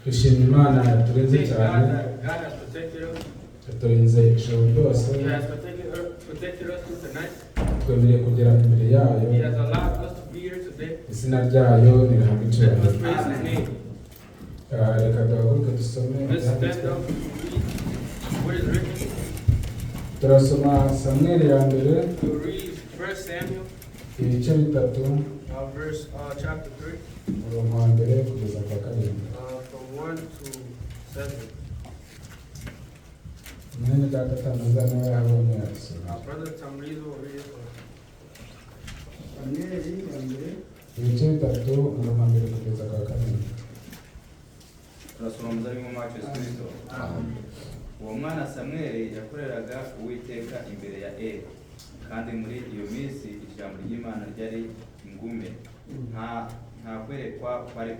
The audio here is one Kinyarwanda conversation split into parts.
Dushima Imana yaturinze Thank God cyane. That God has protected us. Yaturinze ijoro ryose. He has protected us through the night. Twemereye kugera imbere yayo. He has allowed us to be here today. Izina ryayo nirihabwa Let us icyubahiro. praise His name. Ah, reka duhaguruke dusome Let's stand ibyanditswe. Up to read what is written. Turasoma Samweli ya mbere, We'll read 1 Samuel, ibice bitatu, verse chapter 3, umurongo wa mbere kugeza ku wa karindwi. From 1 to 7. Mwene data Tamaza nawe yabonye yadusomera. Our brother Tamrizo will read it for us. Samweli ya mbere, Ibice bitatu, umurongo wa mbere kugeza ku wa karindwi. Turasoma umuzabibu wacu Yesu Kristo. Uwo mwana Samweli yakoreraga Uwiteka imbere ya Eli. Kandi muri iyo minsi ijambo ry'Imana ryari ingume, nta kwerekwa kwari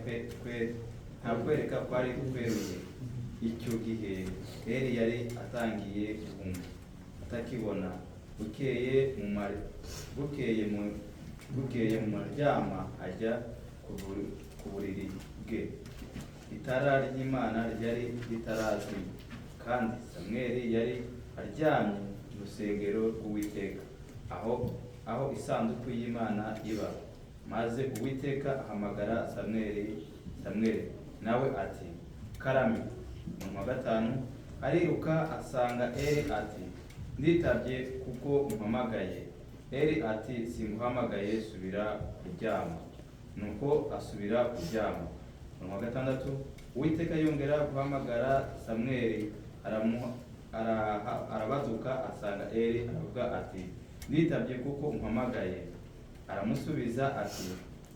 nta kwereka kwari kweruye. Icyo gihe Eli yari atangiye guhuma, atakibona. Bukeye mu maryama ajya ku buriri bwe, itara ry'Imana ryari ritarazima, kandi Samweli yari aryamye mu rusengero rw'Uwiteka, aho isanduku y'Imana iba. Maze Uwiteka ahamagara Samweli, Samweli! Nawe ati: "Karame." Umurongo wa gatanu: ariruka asanga Eli ati: "Nditabye kuko umpamagaye." Eli ati: "Singuhamagaye, subira kuryama." Nuko asubira kuryama. Umurongo wa gatandatu: Uwiteka yongera guhamagara Samweli, arabaduka asanga Eli, aravuga ati: "Nditabye kuko umpamagaye." Aramusubiza ati: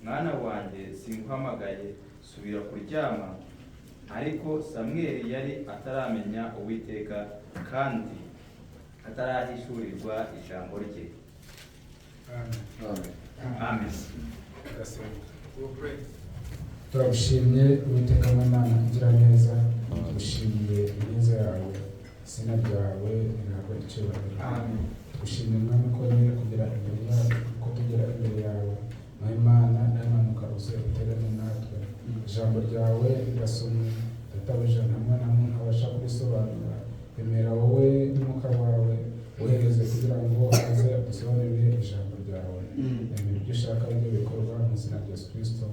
"Mwana wanjye, singuhamagaye, subira kuryama." Ariko Samweli yari ataramenya Uwiteka kandi atarahishurirwa ijambo rye. Amen. We'll pray. Turagushimye Uwiteka Mana igira neza, tugushimiye ineza yawe, izina ryawe ntabwo icyubahiro. Tugushimiye Mwami ko wemeye kugera imbere yawe, ko tugera imbere yawe. Mwami Imana, namanuka uze uterane natwe. Ijambo ryawe rirasomwe, databuja, nta mwana muntu abasha kurisobanura. Emera wowe n'umwuka wawe wohereze kugira ngo aze adusobanurire ijambo ryawe. Emera ibyo ushaka bijye bikorwa mu izina rya Yesu Kristo.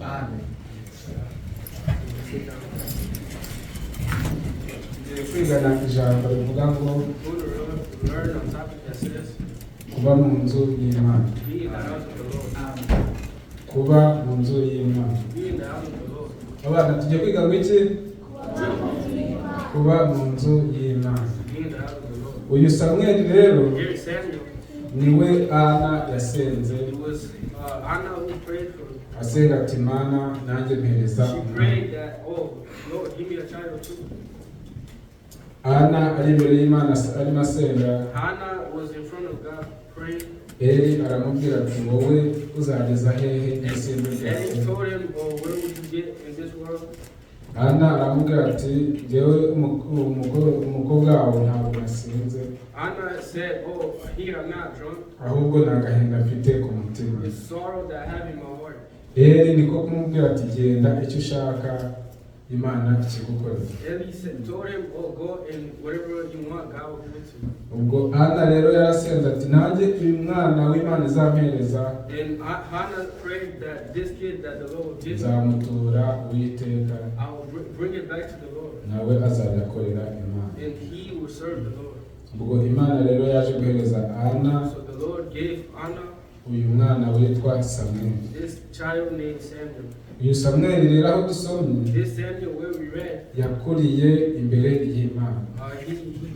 Amen. Sit down. Tugiye kwigana ijambo rivuga ngo We're going to learn a topic that says, kuba mu nzu y'Imana. "Be in the house of the Lord." Kuba mu nzu y'Imana. Be in the house of the Lord. Abana, tugiye kwiga ngo iki? Kuba mu nzu y'Imana. Be in the house of the Lord. Uyu Samweli rero Here, Samuel, niwe Ana yasenze, it was Anna who prayed for. asenga ati: "Mana, nanjye mpereza She umwana." prayed that, "Oh, Lord, give me a child too." Ana ari imbere y'Imana arimo asenga. Hannah was in front of God praying. Eli aramubwira ati: "Wowe uzageza hehe n'isinde ryawe?" And he told him, "Oh, where would you get in this world?" Ana aramubwira ati: "Njyewe umukobwa wawe ntabwo nasinze, Anna said, "Oh, here I'm not drunk. ahubwo ni agahinda mfite ku mutima." It's sorrow that I have in my heart." Eli niko kumubwira ati: "Genda, icyo ushaka Imana ikigukorera." Eli told him, "Oh, go and whatever you want, God will give it to you." Ubwo Ana rero yarasenze ati: "Nanjye uyu mwana w'Imana izampereza, And Hannah prayed that this kid that the Lord will give me, nzamutura Uwiteka, I will bring it back to the Lord. nawe azajya akorera Imana." And he will serve the Lord. Ubwo Imana rero yaje guhereza Ana So the Lord gave Anna uyu mwana witwa Samweli. this child named Samuel. Uyu Samweli rero aho dusomye, This Samuel, where we read, yakuriye imbere y'Imana.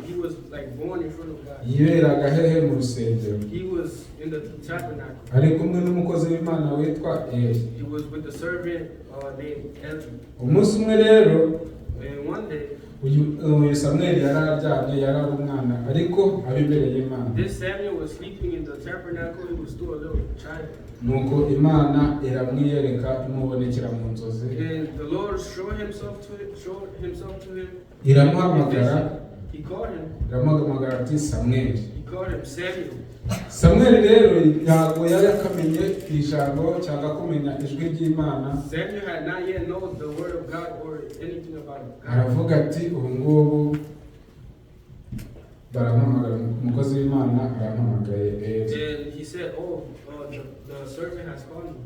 he was like born in front of God. Yiberaga hehe? Mu rusengero. He was in the tabernacle. Ari kumwe n'umukozi w'Imana witwa Eli. He was with the servant named Eli. Umunsi umwe rero, And one day, uyu Samweli yari aryamye, yari ari umwana ariko aba imbere y'Imana. this Samuel was sleeping in the tabernacle. He was still a little child. Nuko Imana iramwiyereka, imubonekera mu nzozi. And the Lord showed himself to him. Iramuhamagara. He called him. Iramuhamagara ati: "Samweli." He Called him Samuel. Samweli rero ntabwo yari akamenye ijambo cyangwa kumenya ijwi ry'Imana. Samuel had not yet known the word of God or anything about God. Aravuga ati ubu ngubu barampamagara, umukozi w'Imana arampamagaye Eli. And he said, "Oh, the servant has called me."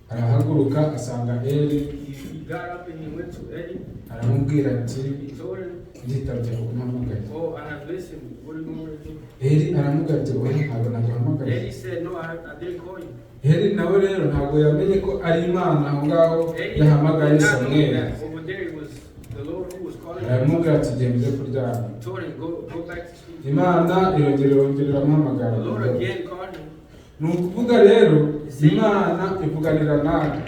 Arahaguruka asanga Eli. He got up and he went to Eli. Aramubwira ati He told him, nditabye kuko umpamagaye. "Oh, I have listened. What do you want me to do?" Eli aramubwira ati oya, ntabwo naguhamagaye. Eli said, "No, I didn't call you." Eli nawe rero ntabwo yamenye ko ari Imana aho ngaho Eli yahamagaye did not know Samweli. that over there it was the Lord who was calling him. Aramubwira ati genda ujye kuryama. He told him, Go back to sleep." Imana irongera irongera iramuhamagara. The Lord again called him. Ni ukuvuga rero Imana ivuganira natwe.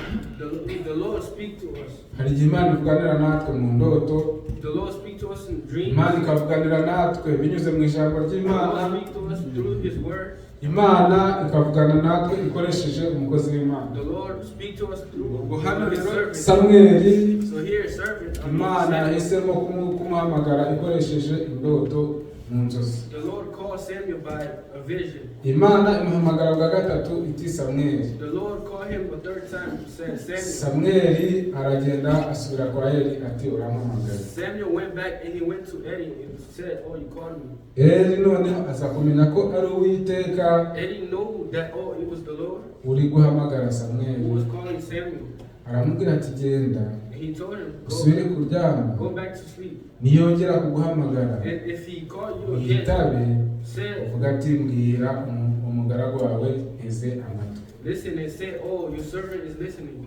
The Lord speak to us. Hari igihe Imana ivuganira natwe mu ndoto. The Lord speak to us in dreams. Imana ikavuganira natwe binyuze mu ijambo The ry'Imana. Lord speak to us through His word. Imana ikavugana natwe ikoresheje umukozi w'Imana. The Lord speak to us through Ubwo hano His rero servant. Samweli So here, servant, I mean, Imana Samuel, yahisemo kumuhamagara ikoresheje indoto mu nzozi. the Lord called Samuel by a vision. Imana imuhamagara bwa gatatu iti Samweli. The Lord called him a third time, said, "Samuel." Samweli aragenda asubira kwa Eli ati urampamagaye. Samuel went back and he went to Eli and said, "Oh, you called me." Eli noneho aza kumenya ko ari Uwiteka Eli knew that, oh, it was the Lord uri guhamagara who Samweli. was calling Samuel. Aramubwira ati genda And he told him, usubire go, kuryama, go back to sleep. niyongera kuguhamagara And if he called you again, witabe, said, uvuga ati mbwira umugaragu wawe nteze amatwi. listen and say, "Oh, your servant is listening."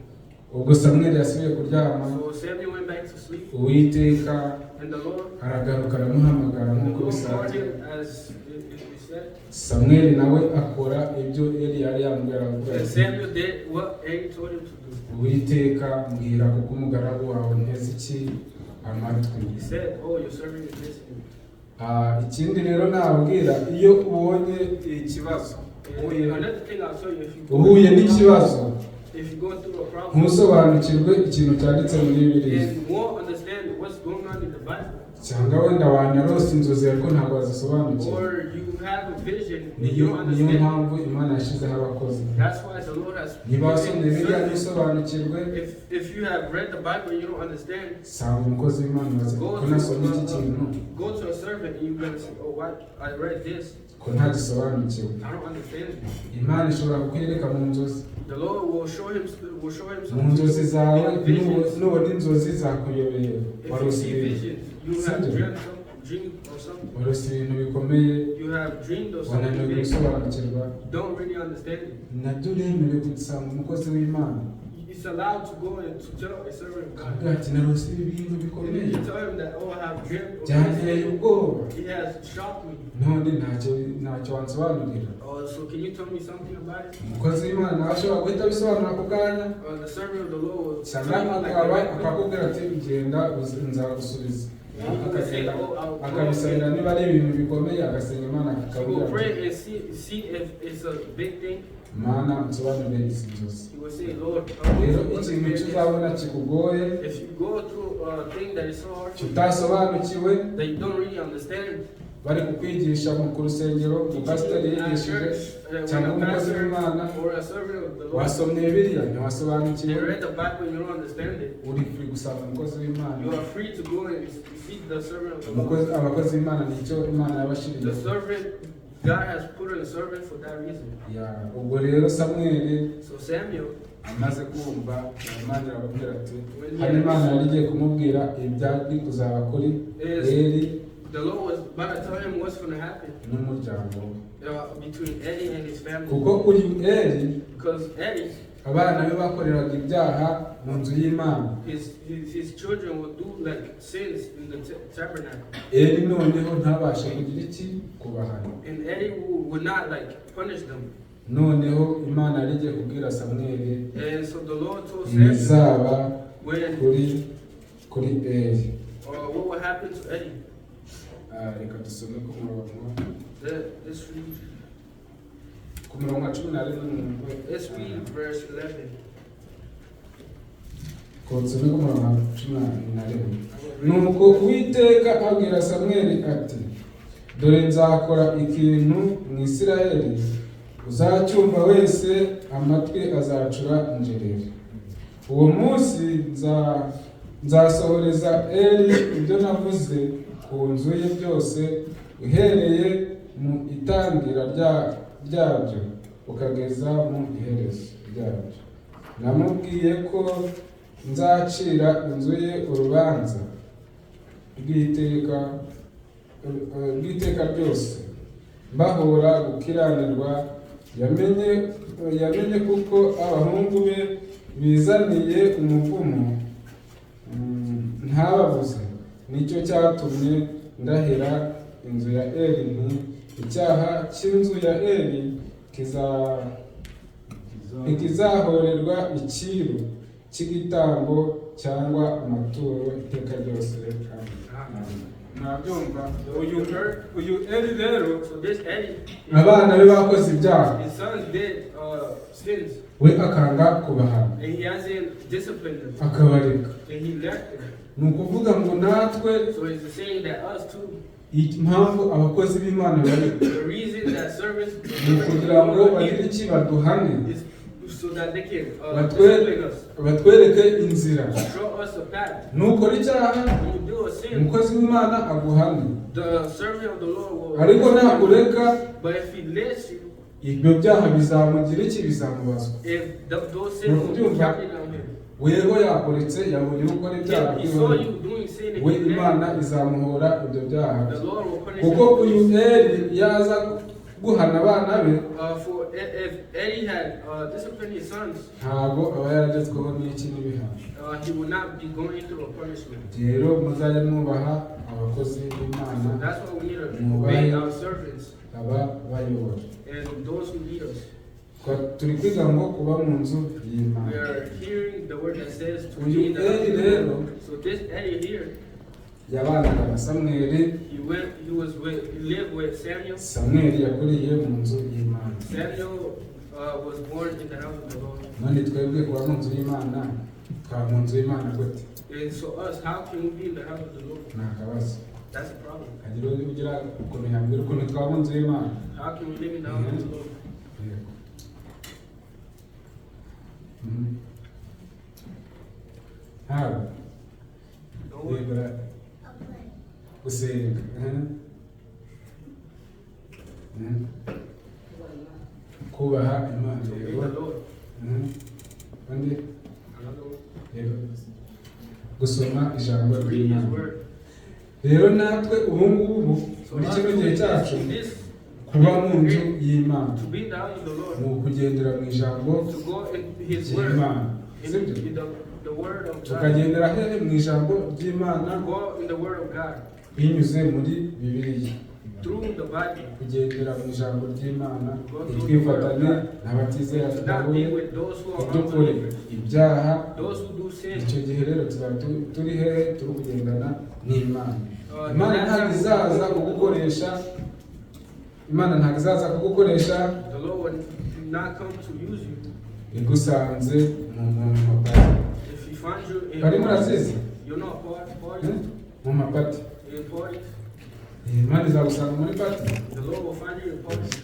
Ubwo Samweli yasubiye kuryama, So Samuel went back to sleep, Uwiteka and the Lord, aragaruka aramuhamagara the nk'uko Lord called bisanzwe. him as it is said. Samweli nawe akora ibyo Eli yari yamubwira, aravuga And ati Samuel did what Eli told him to do. Uwiteka mbwira kuko umugaragu wawe nteze iki amatwi. He said, "Oh, your servant is listening." Ikindi rero nababwira, iyo ubonye ikibazo And another thing I'll tell you, if you go uhuye n'ikibazo if you go through a problem ntusobanukirwe ikintu cyanditse muri Bibiliya and won't understand what's going on in the Bible, cyangwa wenda wanarose inzozi ariko ntabwo wazisobanukirwa, or you have a vision and you niyo don't niyo understand, mpamvu Imana yashyizeho abakozi. that's why the Lord has Niba wasomye Bibiliya given ntusobanukirwe, If you have read the Bible and you don't understand, sanga umukozi w'Imana ubaze go ko nasomye iki kintu to, go to a servant and you're gonna say, "Oh, why I read this, ko ntagisobanukiwe. I don't understand it." Imana ishobora kukwereka mu nzozi. The Lord will show him Mu something. nzozi zawe In visions. nubona inzozi zakuyobeye, If you warose see ibintu visions, you have Sibyo? dreamt some dream or something. Warose ibintu bikomeye, You have dreamed of something wananiwe big. gusobanukirwa, You don't really understand it. nabyo uremerewe gusanga umukozi w'Imana It's allowed to go and to tell a servant of God. akavuga ati narose ibi bintu And bikomeye you tell him that, "Oh, I have dreamt of byanteye this. ubwoba, He has shocked me. none ntacyo wansobanurira. Oh, so can you tell me something about it?" Umukozi w'Imana nawe ashobora guhita abisobanura ako kanya, The servant of the Lord will cyangwa tell you like akaba directly. akakubwira ati genda nzagusubiza, And he will say, akagenda "Oh, I'll go akabisabira again." niba ari ibintu bikomeye agasenga Imana He will akakubwira ati pray and see if it's a big thing. Mana unsobanurire izi nzozi. He will say, "Lord, I Rero want to ikintu understand this." kizabona kikugoye If you go through a thing that is so hard for you, kitasobanukiwe, that you don't really understand, bari kukwigisha mu ku rusengero umupasiteri teaching you at yigishije church, when cyangwa a umukozi pastor w'Imana or a servant of the Lord, wasomye Bibiliya they ntiwasobanukiwe, read the Bible and you don't understand it. uri free gusanga umukozi w'Imana. You are free to go and seek the servant of the Lord. Umukozi abakozi b'Imana nicyo Imana yabashiriye. The servant, God has put in a servant for that reason. Ya, ubwo rero Samweli So Samuel, amaze kumva Imana irababwira ati hano Imana yari igiye kumubwira ibyari kuzaba kuri Eli the Lord was about to tell him what's going to happen n'umuryango we, between Eli and his family. kuko uyu Eli Because Eli, abana be bakoreraga ibyaha mu nzu y'Imana. his children would do like sins in the tabernacle. Eli noneho ntabashe kugira iki kubahana. And Eli would not like punish them. Noneho Imana yari igiye kubwira Samweli And so the Lord told Samuel ibizaba when kuri Eli. what would happen to Eli. Reka dusome ku murongo Let's read, ku murongo wa 11. let's read verse 11. Dusome ku murongo wa 11. Nuko Uwiteka abwira Samweli ati Dore nzakora ikintu mu Isirayeli, uzacyumva wese amatwi azacura injereri. Uwo munsi nzasohoreza Eli ibyo navuze ku nzu ye byose, uhereye mu itangira ryabyo ukageza mu iherezo ryabyo. Namubwiye ko nzacira inzu ye urubanza rw'iteka ryose, mbahora gukiranirwa yamenye kuko abahungu be bizaniye umuvumo ntababuze. Nicyo cyatumye ndahira inzu ya Eli nti: Icyaha cy'inzu ya Eli ntikizahorerwa icyiru cy'igitambo cyangwa amaturo iteka ryose. Mwabyumva, uyu Eli rero, So this Eli, abana be bakoze ibyaha, his sons did sins, we akanga kubahana, and he hasn't disciplined them, akabareka. And he left them. Ni ukuvuga ngo natwe, So it's saying that us too, impamvu abakozi b'Imana bari, the reason that servants ni ukugira ngo bagire iki baduhane, is so that they can discipline us, batwereke inzira. Show us a path. Nukora icyaha, When you do a sin, umukozi w'Imana aguhane, the servant of the Lord will ariko discipline you. nakureka, But if he lets you, ibyo byaha bizamugira iki? Bizamubazwa. If those sins will be Ubyumva? counted on him. Weho yakuretse, yabonye ukora ibyaha, He saw you doing sin and we he left Imana izamuhora ibyo byaha you. bye. The Lord will punish Kuko him. uyu Eli yaza guhana abana be, For if Eli had disciplined his sons, ntabwo aba yaragezweho n'iki? N'ibihano. He would not be going through a punishment. Rero muzajya mwubaha abakozi b'Imana, So that's why we need to mwubahe obey our servants aba bayobora. And those who lead us. Turi kwiga ngo kuba mu nzu y'Imana. We are hearing the word that says to Uyu be in the house Eli of the rero Lord. So this Eli here, yabanaga na Samweli. he went. He was with. He lived with Samuel. Samweli yakuriye mu nzu y'Imana. Samuel was born in the house of the Lord. None twebwe kuba mu nzu y'Imana, twaba mu nzu y'Imana gute? And so us, how can we be in the house of the Lord? Ni akabazo. That's a problem. Hagira ugira ukuntu yambwira ukuntu twaba mu nzu y'Imana? How can we live in the house of the Lord? Yego. Ntawe? No one. Yego, gusenga. Kubaha Imana. To obey Yego. the Lord. Undi? Another one. Yego, gusoma ijambo Read His ry'Imana. word. Rero natwe ubu ngubu, So muri us kino gihe cyacu, this kuba mu nzu y'Imana to be in the house of the Lord, ni ukugendera mu ijambo to go in His word, ry'Imana, in, sibyo? in the word of God, Tukagendera hehe? Mu ijambo ry'Imana, to go in the word of God binyuze muri Bibiliya, through the Bible, kugendera mu ijambo ry'Imana, ntitwifatane n'abatizera, to not tudahuye, be with those who are ntidukore unbelievers, ibyaha. Those who do sin. Icyo gihe rero tuzaba turi hehe? Turi kugendana n'Imana. Imana ntabwo izaza kugukoresha, Imana ntabwo izaza kugukoresha The Lord will not come to use you igusanze mu maparty. If He finds you in Bari murazizi? You're not party, Mu maparty. In parties. Imana izagusanga muri party? The Lord will find you in parties.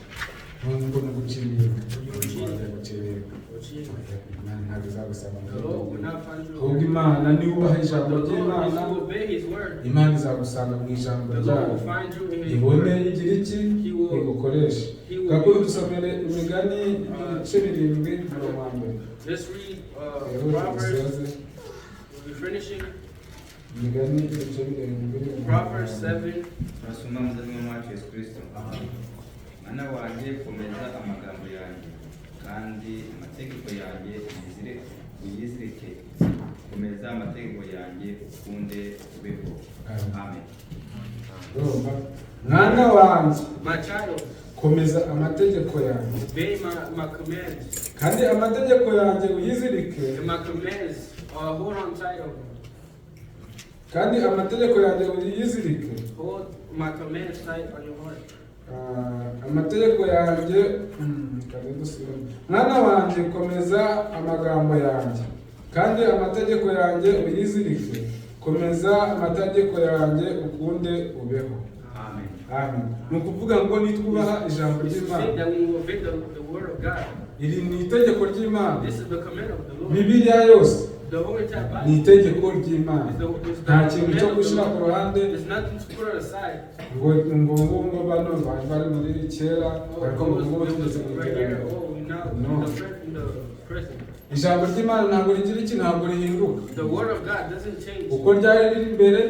Ngo ni ugucirira. You will cheat. Gucirira. Or cheating. Imana ntabwo izagusanga muri The Lord will party. not find you. Ahubwo Imana niwubaha The ijambo Lord, if ry'Imana, you obey His word, Imana izagusanga mu ijambo the Lord ryayo, will find you in His ibone word. igira iki? Igukoreshe. He will Gakuru, use you. dusomere Imigani ibice 7, umurongo wa mbere. Let's read Rero Proverbs. dusoze. We'll be finishing Imigani ibice 7, umurongo wa Proverbs mbere. 7. Turasoma mu izina wacu Yesu Kristo. Mwana wanjye, komeza amagambo yanjye, kandi amategeko yanjye uyizirike. Komeza amategeko yanjye, ukunde ubeho. Amen. Urumva? Mwana wanjye, My child, komeza amategeko yanjye, obey my commands, kandi amategeko yanjye uyizirike, and my commands, hold on tight of them. Kandi amategeko yanjye uyizirike. Hold my commands tight on your heart. Ah, amategeko yanjye, kaze dusubiremo. Mwana wanjye, komeza amagambo yanjye, kandi amategeko yanjye uyizirike. Komeza amategeko yanjye, ukunde ubeho. Amen. Amen. Ni ukuvuga ngo nitwubaha ijambo It's to say ry'Imana, that when we obey the word of God, iri ni itegeko ry'Imana. this is the command of the Lord. Bibiliya yose The whole entire ni Bible itegeko ry'Imana. is the Nta kintu command cyo of the gushyira ku Lord. ruhande There's nothing to put aside. ngo bano bari bari muri kera, Oh, ariko ngo ngubu it was tugeze mu right here. iterambere. Oh, now No. in the present. Ijambo ry'Imana ntabwo rigira iki, ntabwo rihinduka. The word of God doesn't change. Uko ryari riri mbere,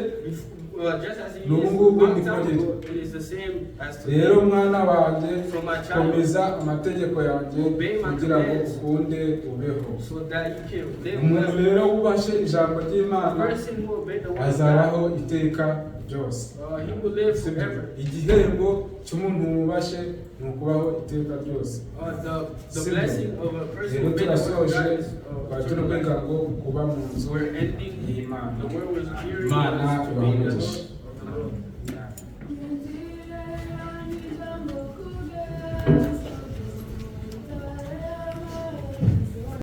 Just as it n'ubu is ngubu long niko time riri. ago, it is the same as today. Rero mwana wanjye, So my child, komeza amategeko yanjye obey my kugira ngo commands. ukunde ubeho. So that you can live Umuntu well. rero wubashe ijambo A ry'Imana person who obey the word of God, azaraho iteka ryose. he will live Sibyo? forever. Igihembo cy'umuntu wubashe ni ukubaho iteka ryose. The Sibyo? blessing of a person Rero who obey the word of turasoje, God is twari turi eternal kwiga life. ngo kuba mu nzu We're ending y'Imana. the word was hearing Imana was to be the ibahe umugisha. Lord of the Lord.